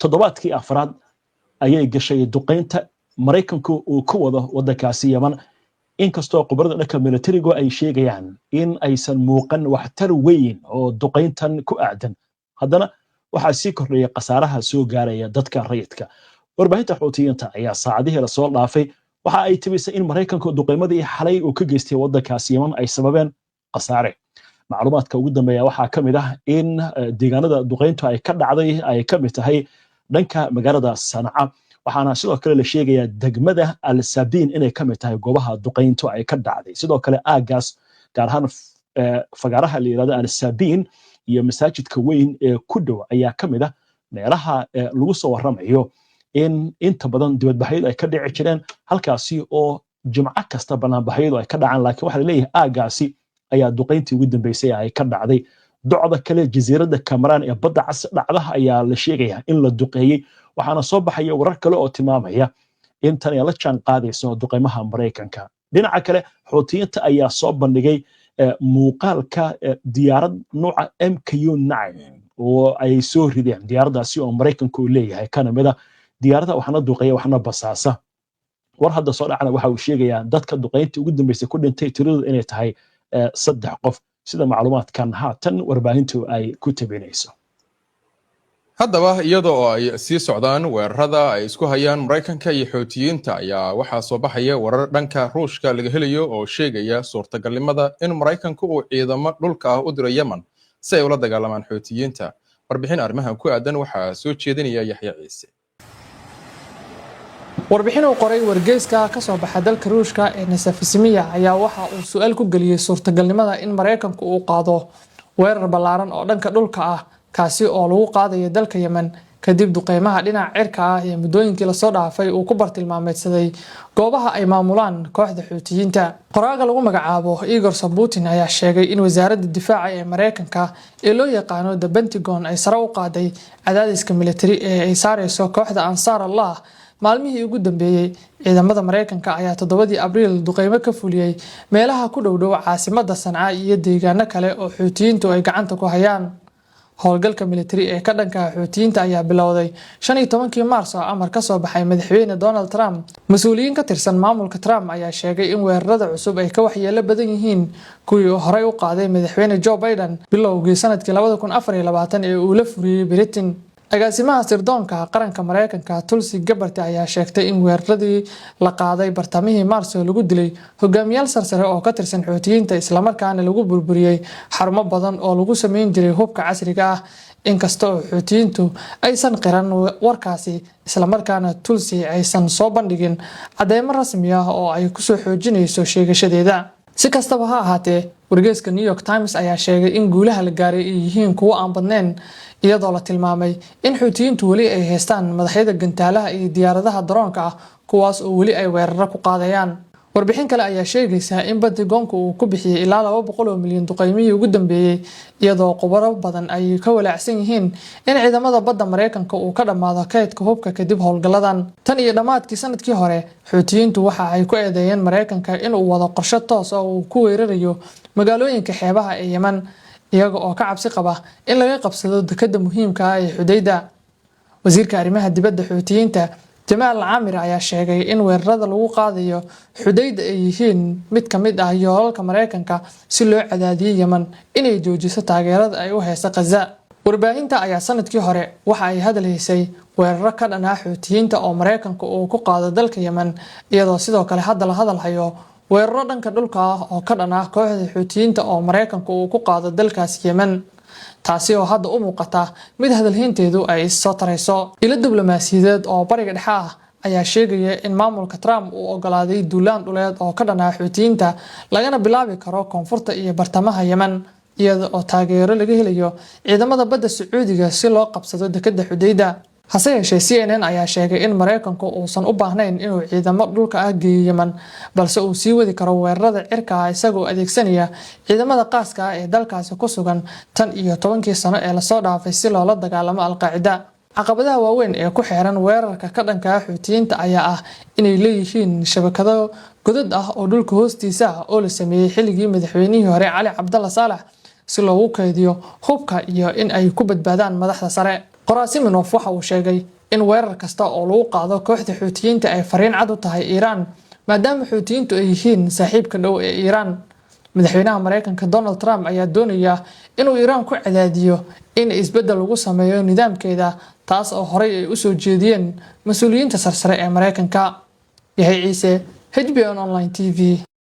Toddobaadkii afraad ayay gashay duqaynta Maraykanku uu ku wado waddankaasi Yeman, inkastoo khubarada dhanka militarigu ay sheegayaan in aysan muuqan waxtar weyn oo duqayntan ku aadan, haddana waxaa sii kordhaya khasaaraha soo gaaraya dadka rayidka. Warbaahinta Xuutiyiinta ayaa saacadihii lasoo dhaafay waxa ay tibisay in Maraykanku duqaymadii xalay uu ka geystay waddankaasi Yeman ay sababeen khasaare. Macluumaadka ugu dambeeya waxaa ka mid ah in deegaanada duqayntu ay ka dhacday ay ka mid tahay dhanka magaalada Sanca, waxaana sidoo kale la sheegayaa degmada Al Sabiin inay ka mid tahay goobaha duqayntu ay ka dhacday. Sidoo kale aagaas, gaar ahaan fagaaraha la yirahdo Al Sabiin iyo masaajidka weyn ee ku dhow, ayaa ka mid ah meelaha lagu soo warramayo in inta badan dibadbaxyadu ay ka dhici jireen, halkaasi oo Jimco kasta banaanbaxyadu ay ka dhacaan. Laakiin waxaa laleeyahay aagaasi ayaa duqayntii ugu dambeysay ay ka dhacday. Docda kale, jasiiradda Kamaraan ee Badda Cas dhacdaha ayaa la sheegaya in la duqeeyey, waxaana soo baxaya warar kale oo tilmaamaya in tan ay la jaan qaadayso duqeymaha Maraykanka. Dhinaca kale, Xuutiyiinta ayaa soo bandhigay muuqaalka diyaarad nuuca MQ-9 oo ay soo rideen, diyaaraddaasi oo Maraykanka uu leeyahay, kana mid a diyaaradda waxna duqeeya waxna basaasa. War hadda soo dhacana waxa uu sheegayaa dadka duqeyntii ugu dambeysay ku dhintay tiradooda inay tahay 3 qof, sida macluumaadkan haatan warbaahintu ay ku tabinayso. Haddaba, iyada oo ay sii socdaan weerarada ay isku hayaan Maraykanka iyo Xootiyiinta, ayaa waxaa soo baxaya warar dhanka Ruushka laga helayo oo sheegaya suurtagalnimada in Maraykanku uu ciidamo dhulka ah u diro Yemen si ay ula dagaalamaan Xootiyiinta. Warbixin arrimahan ku aadan waxaa soo jeedinaya Yaxya Ciise. Warbixin uu qoray wargeyska ka soo baxa dalka Ruushka ee Nesafisimiya ayaa waxa uu su-aal ku geliyey suurtagalnimada in Maraykanku uu qaado weerar ballaaran oo dhanka dhulka ah, kaasi oo lagu qaadayo dalka Yemen, kadib duqeymaha dhinaca cirka ah ee muddooyinkii lasoo dhaafay uu ku bartilmaameedsaday goobaha ay maamulaan kooxda Xuutiyiinta. Qoraaga lagu magacaabo Igor Sabutin ayaa sheegay in Wasaaradda Difaaca ee Mareykanka ee loo yaqaano The Pentagon ay sare u qaaday cadaadiska militari ee ay saareyso kooxda Ansaar Allah maalmihii ugu dambeeyey. Ciidamada Mareykanka ayaa 7-dii Abriil duqeymo ka fuliyey meelaha ku dhowdhow caasimada Sanca iyo deegaano kale oo Xuutiyiintu ay gacanta ku hayaan. Howlgalka militari ee ka dhanka Xuutiyiinta ayaa bilowday 15-kii Maars oo amar kasoo baxay Madaxweyne Donald Trump. Mas-uuliyiin ka tirsan maamulka Trump ayaa sheegay in weerarada cusub ay ka waxyeelo badan yihiin kuwii uu horey u qaaday Madaxweyne Joe Biden bilowgii sanadkii 2024 ee uu la furiyey Britain. Agaasimaha sirdoonka qaranka Mareykanka Tulsi Gabbard ayaa sheegtay in weeraradii la qaaday bartamihii Maarso lagu dilay hogaamiyaal sarsare oo ka tirsan Xuutiyiinta, islamarkaana lagu burburiyey xarumo badan oo lagu sameyn jiray hubka casriga ah, inkasta oo Xuutiyiintu aysan qiran warkaasi, islamarkaana Tulsi aysan soo bandhigin cadeymo rasmi ah oo ay kusoo xoojinayso sheegashadeeda. Si kastaba ha ahaatee, wargeyska New York Times ayaa sheegay in guulaha la gaaray ay yihiin kuwo aan badnayn, iyadoo la tilmaamay in Xuutiyiintu weli ay haystaan madaxyada gantaalaha iyo diyaaradaha daroonka ah, kuwaas oo weli ay weeraro ku qaadayaan. Warbixin kale ayaa sheegaysa in Pentagonku uu ku bixiyey ilaa 200 milyan duqeymihii ugu dambeeyey, iyadoo khubaro badan ay ka walaacsan yihiin in ciidamada badda Mareykanka uu ka dhammaado kaydka hubka kadib howlgalladan. Tan iyo dhammaadkii sanadkii hore, Xuutiyiintu waxa ay ku eedeeyeen Mareykanka inuu wado qorshe toos ah oo uu ku weerarayo magaalooyinka xeebaha ee Yemen, iyaga oo ka cabsi qaba in laga qabsado dekada muhiimka ah ee Xudayda. Wasiirka arrimaha dibadda Xuutiyiinta Jamaal Caamir ayaa sheegay in weerarada lagu qaadayo Xudayda ay yihiin mid ka mid ah yoolalka Mareykanka si loo cadaadiyo Yemen inay joojiso taageerada ay u hayso Khaza. Warbaahinta ayaa sanadkii hore waxa ay hadal haysay weeraro ka dhan ah Xuutiyiinta oo Mareykanka uu ku qaado dalka Yemen, iyadoo sidoo kale hadda la hadal hayo weeraro dhanka dhulka ah oo ka dhan ah kooxda Xuutiyiinta oo Mareykanka uu ku qaado dalkaasi Yemen, taasi oo hadda u muuqata mid hadalhaynteedu ay soo tarayso. Ilo diblomaasiyadeed oo Bariga Dhexe ah ayaa sheegaya in maamulka Trump uu ogolaaday duulaan dhuleed oo ka dhan ah Xuutiyiinta, lagana bilaabi karo koonfurta iyo bartamaha Yemen, iyada oo taageero laga helayo ciidamada badda Sacuudiga si loo qabsado dekada Xudayda. Hase yeeshee, CNN ayaa sheegay in Mareykanku uusan u baahnayn inuu ciidamo dhulka ah geeyo Yemen, balse uu sii wadi karo weerarada cirka ah isagoo adeegsanaya ciidamada qaaska ah ee dalkaasi ku sugan tan iyo 10-kii sano ee lasoo dhaafay si loola dagaalamo Alqaacida. Caqabadaha waaweyn ee ku xeeran weerarka ka dhanka ah Xuutiyiinta ayaa ah inay leeyihiin shabakado godad ah oo dhulka hoostiisa ah oo la sameeyey xilligii madaxweynihii hore Cali Cabdalla Saalax si loogu kaydiyo hubka iyo in ay ku badbaadaan madaxda sare. Qoraa Siminof waxa uu sheegay In weerar kasta oo lagu qaado kooxda Xuutiyiinta ay fariin cad u tahay Iiraan, maadaama Xuutiyiintu ay yihiin saaxiibka dhow ee Iiraan. Madaxweynaha Mareykanka Donald Trump ayaa doonaya inuu Iiraan ku cadaadiyo in isbeddel lagu sameeyo nidaamkeeda, taas oo horey ay usoo jeediyeen mas-uuliyiinta sarsare ee Mareykanka. Yahay Ciise, HBN Online TV.